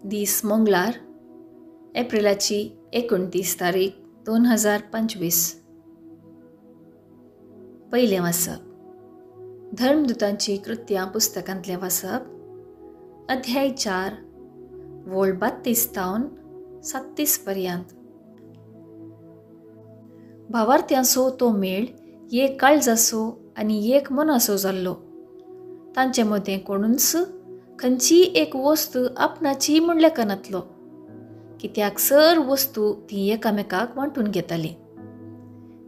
दीस मंगळार, एप्रिलाची 29 तारीख 2025. पयलें वाचप धर्मदुतांची कृत्यां पुस्तकांतलें वाचप, अध्याय 4 वोळ 32 तावन 37 पर्यंत. भावार्थ्यांचो तो मेळ एक काळजाचो आनी एक मनाचो जाल्लो. तांचे मदें कोणूच खंयचीय एक वस्तू आपणाची म्हूण लेखनातलो, कित्याक सर वस्तू ती एकामेकाक वांटून घेताली.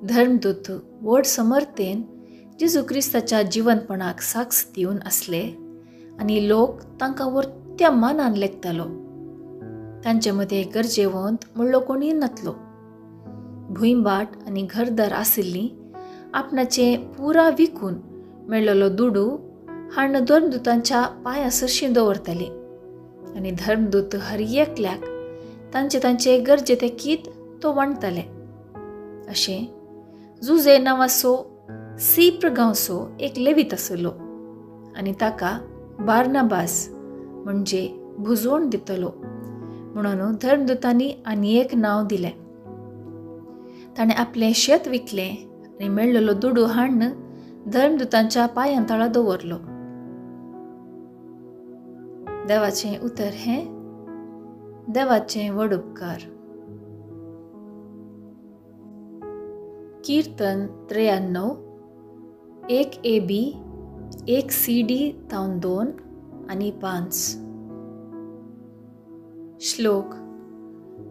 धर्मदूत व्हड समर्थेन जेजू क्रिस्ताच्या जिवनपणाक साक्ष दिवन आसले आनी लोक तांकां वर्त्या मानान लेखतालो. तांचे मदें गरजेवंत म्हणलो कोणूय नातलो. भूंयबाट आनी घरदार आशिल्लीं आपणाचें पुरा विकून मेळ्ळलो दुडू हाडून धर्मदुतांच्या पांयां सरशीं दवरताली आनी धर्मदूत हर एकल्याक तांचे तांचे गरजे तेकीत तो वांटताले. अशें जुजे नांवाचो सीप्र गांवचो एक लेवीत आसलो आनी ताका बार्नाबास म्हणजे भुजवण दितलो म्हणून धर्मदुतांनी आनी एक नांव दिलें. ताणें आपलें शेत विकलें आनी मेळ्ळलो दुडू हाडून धर्मदुतांच्या पांयां तळा दवरलो. देवाचें उतर हें देवाचें व्हड उपकार. कीर्तन 93, 1 AB, 1 CD तावन 2 आनी 5. श्लोक.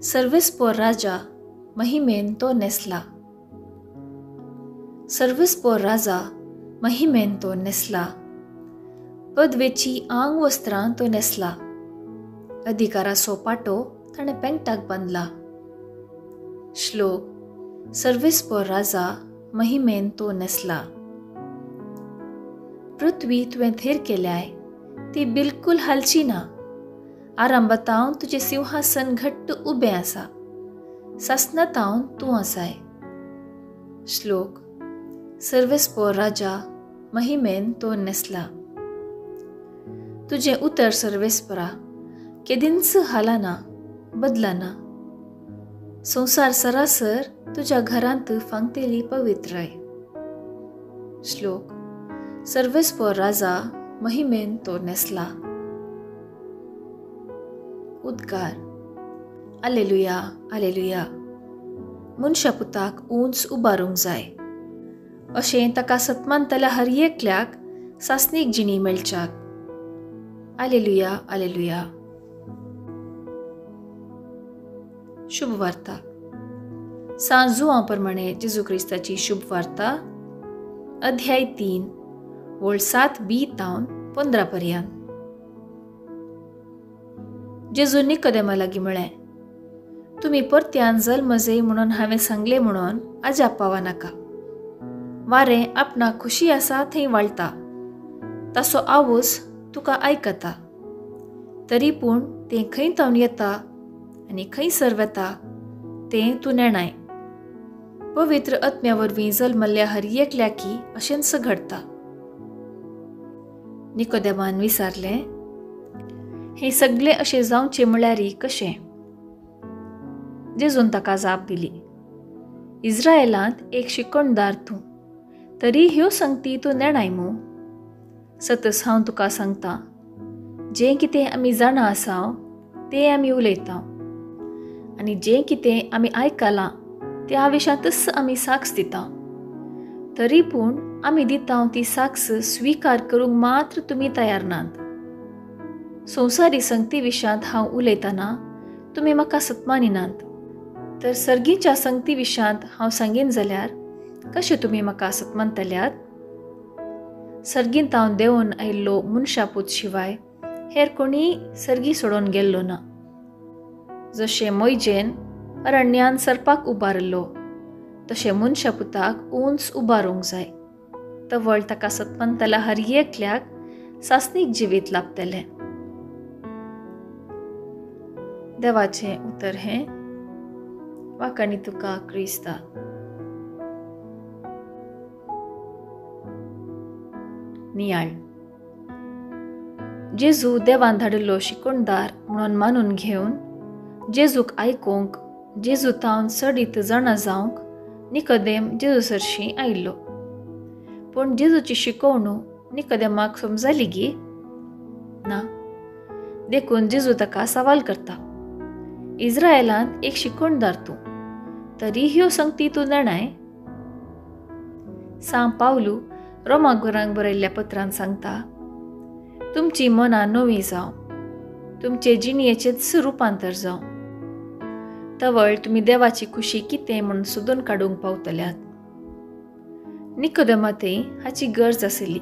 सर्वेस्पोर राजा महिमेन तो नेसला. सर्वेस्पोर राजा महिमेन तो नेसला, पदवेची आंग वस्त्रां तो नेसला, अधिकाराचो पाटो ताणें पेंटाक बांदला. श्लोक. सर्वेस्पोर राजा महिमेन तो नेसला. पृथ्वी तुवें थेर केल्याय, ती बिलकुल हालची ना. आरंभातावन तुजें सिंहासन घट्ट उबें आसा, सासनातावन तूं आसाय. श्लोक. सर्वेस्पोर राजा महिमेन तो नेसला. तुजें उतर सर्वेस्परा केदींच हालना, बदलना. संवसार सरासर तुज्या घरांत फांगतेली पवित्राय. श्लोक. सर्वेस्पोर राजा महिमेन तो नेसला. उद्गार. आलेलुया, आलेलुया. मनशा पुताक उंच उबारूंक जाय, अशें ताका सतमानतल्या हर एकल्याक सासणीक जिणी मेळच्याक. आलेलुया, आलेलुया. शुभ वार्ता. सांत जुआंव प्रमाणे जेजू क्रिस्ताची शुभ वार्ता, अध्याय 3 वोळ 7b तावन 15 पर्यंत. जेजू निकोदेमा लागीं म्हळें, तुमी परत्यान जल्मजय म्हणून हांवें सांगलें म्हणून अजाप पावा नाका. वारें आपणाक खुशी आसा थंय वाळटा, ताचो आवज तुका आयकता, तरी पूण तें खंय तावन येता आनी खंयसर वता तें तूं नेणाय. पवित्र आत्म्या वरवीं जल्मल्ल्या हर एकल्याकी अशेंच घडटा. निकोदेमान विचारलें, हें सगळें अशें जावचें म्हळ्यार कशें? जेजून ताका जाप दिली, इस्रायलांत एक शिकवणदार तूं, तरी ह्यो संगती तूं नेणाय मू? सतस हांव तुका सांगता, जें कितें आमी जाणा आसाव तें आमी उलयता आनी जें कितें आमी आयकलां त्या विशांतच आमी साक्ष दिता, तरी पूण आमी दिता ती साक्ष स्विकार करूंक मात्र तुमी तयार नात. संवसारी संगती विशांत हांव उलयतना तुमी म्हाका सत्मानिनात, तर सर्गीच्या संगती विशांत हांव सांगीन जाल्यार कशें तुमी म्हाका सत्मानतल्यात? सर्गींत हांव देंवन आयिल्लो मनशापूत शिवाय हेर कोणीय सर्गी सोडून गेल्लो ना. जशें मोयजेन अरण्यान सरपाक उबारिल्लो तशें मनशापुताक उंच उबारूंक जाय, तवळ ताका सत्मनतल्या हर एकल्याक सासणीक जिवीत लाभतलें. देवाचें उतर हें वाखाणी तुका क्रिस्ता. नियाळ. जेजू देवान धाडिल्लो शिकोणदार म्हणून मानून घेवन जेजूक आयकूंक, जेजू तावन चडीत जाणा जावंक निकोदेम जेजू सरशीं आयिल्लो. पूण जेजूची शिकोवणू निकोदेमाक समजली गी ना. देखून जेजू ताका सवाल करता, इज्रायलांत एक शिकोणदार तूं, तरी ह्यो संगती तूं नेणाय? सां पावलू रोमागुरांक बरयल्ल्या पत्रान सांगता, तुमची मनां नवीं जावं, तुमचे जिणयेचेच रुपांतर जावं, तवळ तुमी देवाची खुशी कितें म्हूण सोदून काडूंक पावतल्यात. निकोदेमातय हाची गरज आशिल्ली.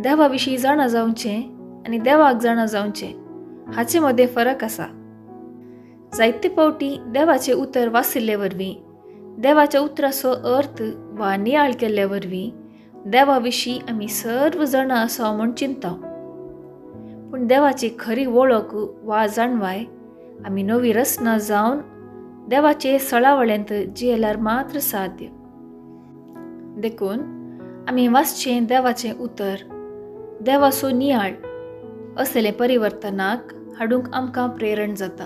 देवा विशीं जाणा जावचें आनी देवाक जाणा जावचें हाचे मदें फरक आसा. जायते फावटी देवाचें उतर वाचिल्ले वरवीं, देवाच्या उतराचो अर्थ वा नियाळ केल्ले वरवीं देवा विशीं आमी सर्व जाणां आसा म्हूण चिंता. पूण देवाची खरी वळख वा जाणवाय आमी नवी रचना जावन देवाचे सळावळेंत जियेल्यार मात्र साध्य. देखून आमी वाचचें देवाचें उतर, देवाचो नियाळ असलें परिवर्तनाक हाडूंक आमकां प्रेरण जाता.